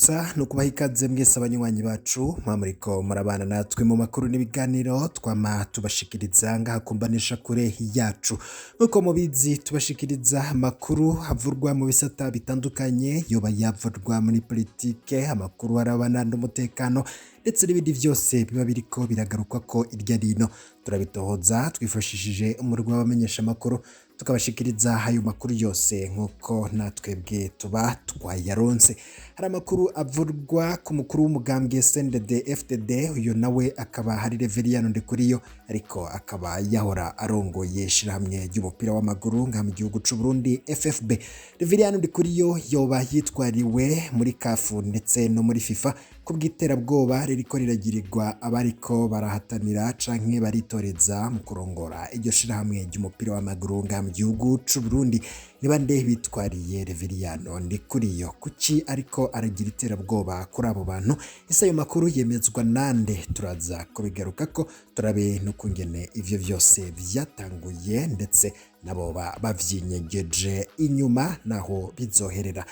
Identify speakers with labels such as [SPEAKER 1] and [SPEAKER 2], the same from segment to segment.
[SPEAKER 1] Kubaramutsa no kubaha ikaze mwese abanywanyi bacu mwamuriko murabana natwe mu makuru n'ibiganiro twama tubashikiriza ngaha kumbanisha kure yacu. Nk'uko mubizi, tubashikiriza amakuru avurwa mu bisata bitandukanye, yoba yavurwa muri politike, amakuru arabana n'umutekano ndetse n'ibindi vyose biba biriko biragarukwa ko irya rino. Turabitohoza twifashishije umurwi w'abamenyesha amakuru, tukabashikiriza ayo makuru yose nk'uko natwebwe tuba twayaronse. Hari amakuru avurwa ku mukuru w'umugambwe CNDD FDD, uyu nawe akaba hari Reveriyano Ndikuriyo, ariko akaba yahora arongoye ishirahamwe ry'umupira w'amaguru ngaha mu gihugu c'u Burundi, FFB. Reveriyano Ndikuriyo yoba yitwariwe muri CAF ndetse no muri FIFA kubw'iterabwoba ririko riragirirwa abariko barahatanira canke baritoreza mu kurongora iryo shirahamwe ry'umupira w'amaguru ngaha mu gihugu c'u Burundi. Ni bande bitwariye Reveriyano Ndikuriyo? Kuki ariko aragira iterabwoba kuri abo bantu? Ese ayo makuru yemezwa nande? Turaza kubigarukako, turabe n'ukungene ivyo vyose vyatanguye ndetse nabo bavyinyegeje inyuma naho bizoherera.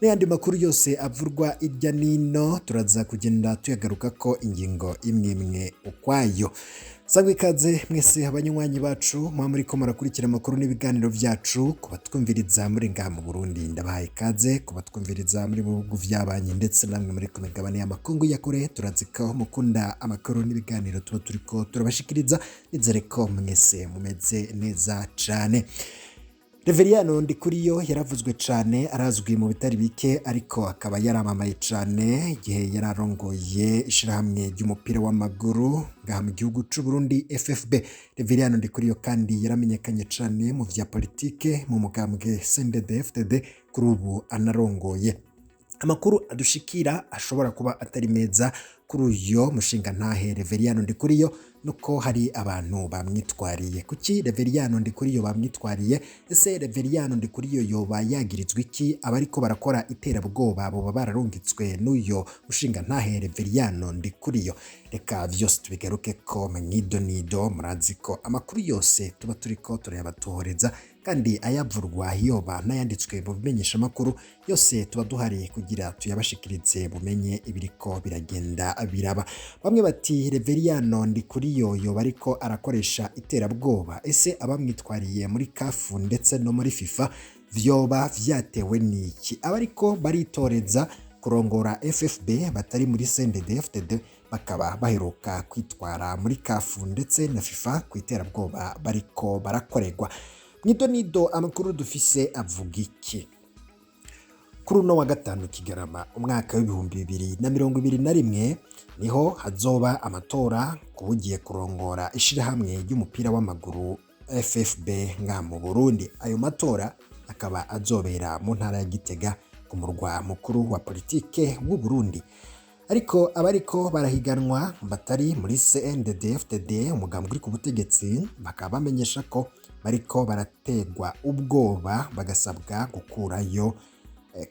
[SPEAKER 1] N'ayandi makuru yose avurwa irya nino turaza kugenda tuyagarukako ingingo imwe imwe ukwayo. Sangwa ikaze mwese abanywanyi bacu muba muriko murakurikira amakuru n'ibiganiro vyacu. Kubatwumviriza muri ngaha mu Burundi, ndabahaye ikaze. Kubatwumviriza muri bihugu vy'abanyi ndetse namwe muri ku migabane y'amakungu ya kure, turazi ko mukunda amakuru n'ibiganiro tuba turiko turabashikiriza. Nizere ko mwese mumeze neza cane. Reveriyano Ndikuriyo yaravuzwe cane, arazwi mu bitari bike, ariko akaba yaramamaye cane igihe yararongoye ishirahamwe ry'umupira w'amaguru ngaha mu gihugu c'u Burundi, FFB. Reveriyano Ndikuriyo kandi yaramenyekanye cane mu vya politike mu mugambwe CNDD FDD kuri ubu anarongoye. Amakuru adushikira ashobora kuba atari meza kuri uyo mushingantahe Reveriyano Ndikuriyo nuko hari abantu bamwitwariye. Kuki Reveriyano Ndikuriyo bamwitwariye? Ese Reveriyano Ndikuriyo yoba yagirizwa iki? Abariko barakora iterabwoba boba bararungitswe n'uyo mushingantahe Reveriyano Ndikuriyo? Reka vyose tubigaruke ko mwidonido. Murazi ko amakuru yose tuba turiko turayabatohoreza, kandi ayavurwa yoba n'ayanditswe mu bimenyeshamakuru yose tuba duhari kugira tuyabashikirize, bumenye ibiriko biragenda biraba. Bamwe bati Reveriyano Ndikuriyo yoba ariko arakoresha iterabwoba. Ese abamwitwariye muri CAF ndetse no muri FIFA vyoba vyatewe n'iki? Abariko baritoreza kurongora FFB batari muri CNDD FDD bakaba baheruka kwitwara muri CAF ndetse na FIFA ku iterabwoba bariko barakorerwa. Mwidonido, amakuru dufise avuga iki? Kuri uno wa gatanu Kigarama umwaka w'2021 niho hazoba amatora kuwugiye kurongora ishirahamwe ry'umupira w'amaguru FFB nga mu Burundi. Ayo matora akaba azobera mu ntara ya Gitega, ku murwa mukuru wa politike w'u Burundi. Ariko abariko barahiganwa batari muri CNDD FDD, umugambwe uri ku butegetsi, bakaba bamenyesha ko bariko barategwa ubwoba, bagasabwa gukurayo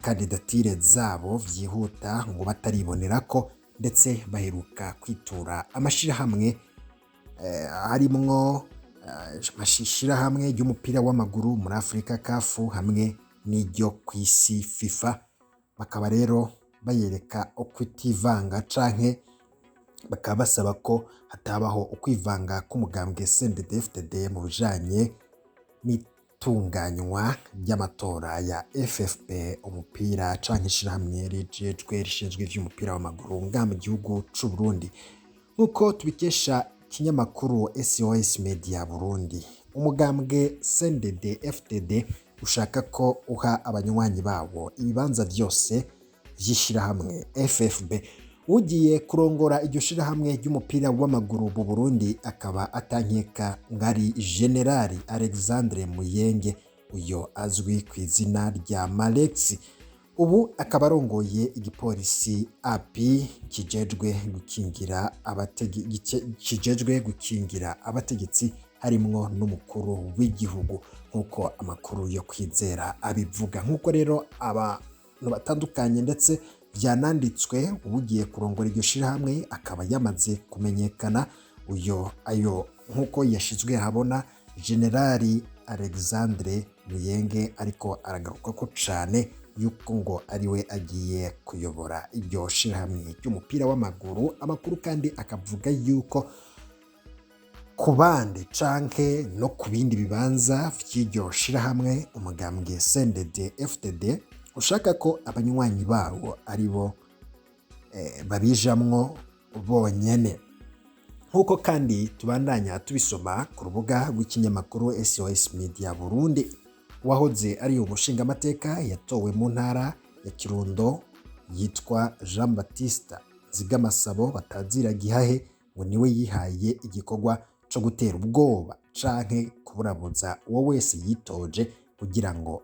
[SPEAKER 1] kandidatire zabo vyihuta ngo bataribonera ko, ndetse baheruka kwitura amashirahamwe harimwo amashirahamwe ry'umupira w'amaguru muri Afrika, CAF, hamwe n'iryo kw'isi, FIFA. Bakaba rero bayereka ukutivanga canke bakaba basaba ko hatabaho ukwivanga k'umugambwe CNDD FDD mu bijanye n'itunganywa ry'amatora ya FFB, umupira canke ishirahamwe rijejwe rishinzwe ivy'umupira w'amaguru ngaha mu gihugu c'u Burundi. Nk'uko tubikesha ikinyamakuru SOS Media Burundi, umugambwe CNDD FDD ushaka ko uha abanywanyi bawo ibibanza vyose vy'ishirahamwe FFB. Ugiye kurongora iryo shirahamwe ry'umupira w'amaguru mu Burundi akaba atankeka ngari Generali Alexandre Muyenge, uyo azwi ku izina rya Malex, ubu akaba arongoye igipolisi AP kijejwe gukingira abategetsi harimwo n'umukuru w'igihugu, nk'uko amakuru yo kwizera abivuga. Nk'uko rero abantu batandukanye ndetse vyananditswe, ugiye kurongora iryo shirahamwe akaba yamaze kumenyekana, uyo ayo nk'uko yashizwe ahabona, Generali Alexandre Muyenge, ariko aragaruka ko cane. yuko ngo ariwe agiye kuyobora iryo shirahamwe ry'umupira w'amaguru. Amakuru kandi akavuga yuko ku bandi canke no ku bindi bibanza vy'iryo shirahamwe, umugambwe CNDD FDD ushaka ko abanywanyi bawo aribo babijamwo bonyene. Nk'uko kandi tubandanya tubisoma ku rubuga rw'ikinyamakuru SOS Media Burundi, wahoze ari umushingamateka yatowe mu ntara ya Kirundo yitwa Jean Baptiste Nzigamasabo batazira Gihahe, ngo niwe yihaye igikorwa co gutera ubwoba canke kuburabuza uwo wese yitoje kugira ngo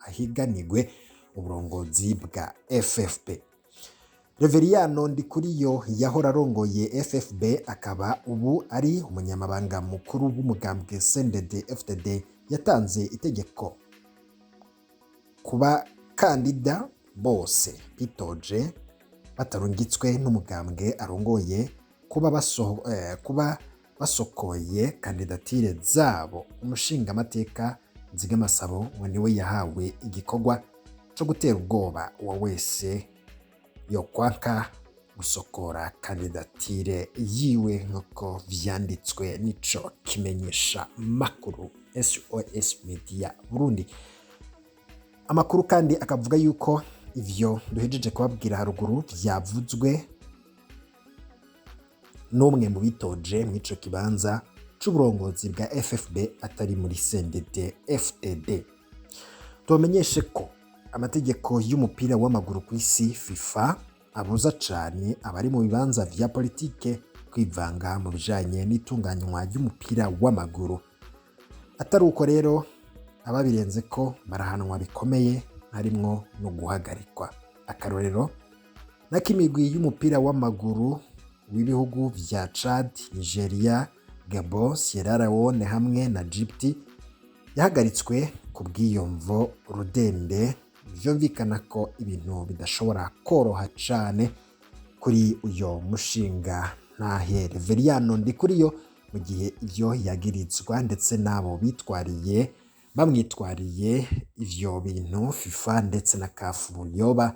[SPEAKER 1] ahiganirwe uburongozi bwa FFB. Reveriyano Ndikuriyo yahora arongoye FFB akaba ubu ari umunyamabanga mukuru w'umugambwe CNDD FDD, yatanze itegeko ku bakandida bose bitoje batarungitswe n'umugambwe arongoye kuba basokoye kandidatire zabo. Umushingamateka Nzigamasabo ngo niwe yahawe igikorwa co gutera ubwoba uwo wese yokwanka gusokora kandidatire yiwe, nk'uko vyanditswe n'ico kimenyesha makuru SOS Media Burundi. Amakuru kandi akavuga yuko ivyo duhejeje kubabwira haruguru vyavuzwe n'umwe mu bitoje mw'ico kibanza c'uburongozi bwa FFB atari muri CNDD FDD. Tubamenyeshe ko amategeko y'umupira w'amaguru ku isi FIFA abuza cane abari mu bibanza vya politike kwivanga mu bijanye n'itunganywa ry'umupira w'amaguru. Atari uko rero, ababirenze ko barahanwa bikomeye, harimwo no guhagarikwa. Akarorero n'ak'imigwi y'umupira w'amaguru w'ibihugu vya Chad, Nigeria, Gabon, Sierra Leone hamwe na Djibouti yahagaritswe ku bw'iyo mvo rudende. Vyumvikana ko ibintu bidashobora koroha cane kuri uyo mushinga ntahe Reveriyano Ndikuriyo, mu gihe ivyo yagirizwa ndetse n'abo bitwariye bamwitwariye ivyo bintu, FIFA ndetse na CAF yoba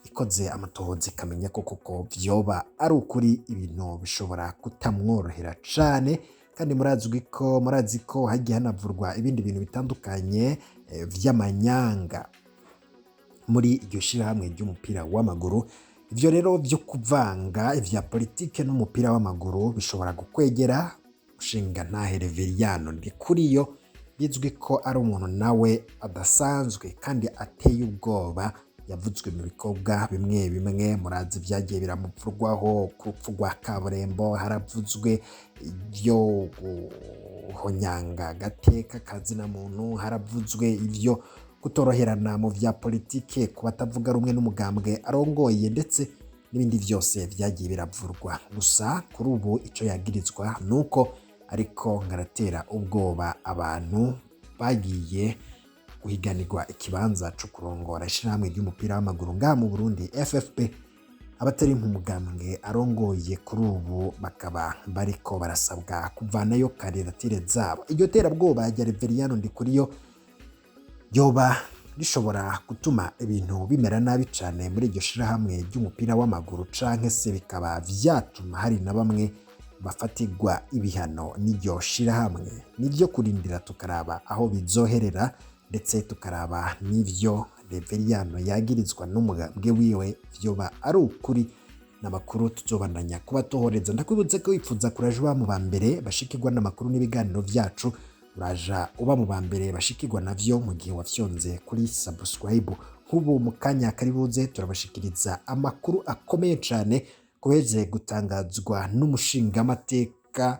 [SPEAKER 1] ikoze amatohoza ikamenya ko koko vyoba ari ukuri, ibintu bishobora kutamworohera cane. Kandi murazi ko hagiye hanavurwa ibindi bintu bitandukanye vy'amanyanga muri iryo shirahamwe ry'umupira w'amaguru. Ivyo rero vyo kuvanga ivya politike n'umupira w'amaguru bishobora gukwegera ushinga ntahe Reveriyano Ndikuriyo, bizwi ko ari umuntu nawe adasanzwe kandi ateye ubwoba, yavuzwe mu bikorwa bimwe bimwe. Murazi vyagiye biramuvurwaho ku rupfu rwa Kaburembo, haravuzwe ivyo guhonyanga agateka kazina muntu, haravuzwe ivyo kutoroherana mu vya politike ku batavuga rumwe n'umugambwe arongoye, ndetse n'ibindi vyose vyagiye biravurwa. Gusa kuri ubu ico yagirizwa nuko ariko ngaratera ubwoba abantu bagiye guhiganirwa ikibanza co kurongora ishirahamwe ry'umupira w'amaguru ngaha mu Burundi FFB, abatari nk'umugambwe arongoye kuri ubu bakaba bariko barasabwa kuvanayo kandidatire zabo. Iryo terabwoba rya Reveriyano Ndikuriyo ryoba rishobora gutuma ibintu bimera nabi cane muri iryo shirahamwe ry'umupira w'amaguru, canke se bikaba vyatuma hari na bamwe bafatirwa ibihano n'iryo shirahamwe. Nivyo kurindira tukaraba aho bizoherera, ndetse tukaraba n'ivyo Reveriyano yagirizwa n'umugambwe wiwe vyoba ari ukuri. N'amakuru tuzobandanya kubatohoreza. Ndakwibutse ko wifuza kuraja uba mu ba mbere bashikirwa n'amakuru n'ibiganiro vyacu, uraja uba mu ba mbere bashikirwa navyo mu gihe wafyonze kuri subscribe. Nk'ubu mu kanya kari buze turabashikiriza amakuru akomeye cane kubeze gutangazwa n'umushingamateka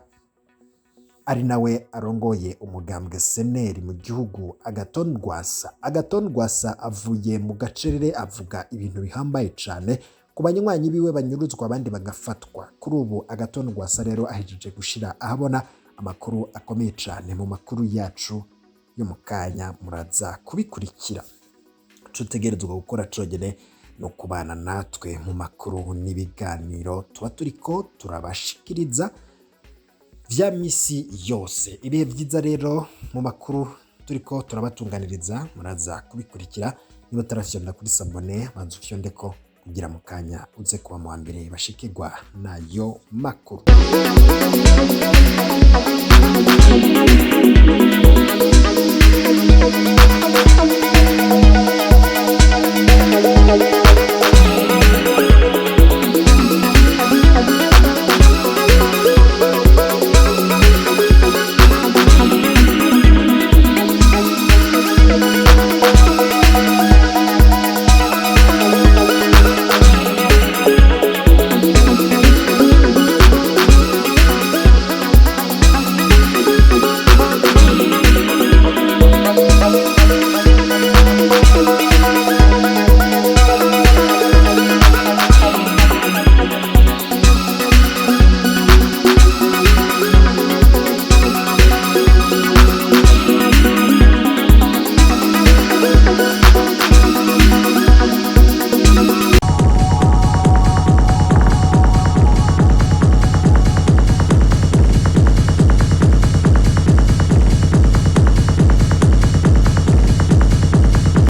[SPEAKER 1] ari nawe arongoye umugambwe seneri mu gihugu, Agathon Rwasa. Agathon Rwasa avuye mu gacerere avuga ibintu bihambaye cane ku banywanyi biwe banyuruzwa abandi bagafatwa. Kuri ubu Agathon Rwasa rero ahejeje gushira ahabona amakuru akomeye cane. Mu makuru yacu yo mu kanya muraza kubikurikira. Ico utegerezwa gukora conyene no kubana natwe mu makuru n'ibiganiro tuba turiko turabashikiriza vya misi yose. Ibihe vyiza rero, mu makuru turiko turabatunganiriza muraza kubikurikira. Niba utarafyonda kuri s'abonner, banza ufyondeko kugira mu kanya uze kuba mu wa mbere bashikirwa nayo makuru.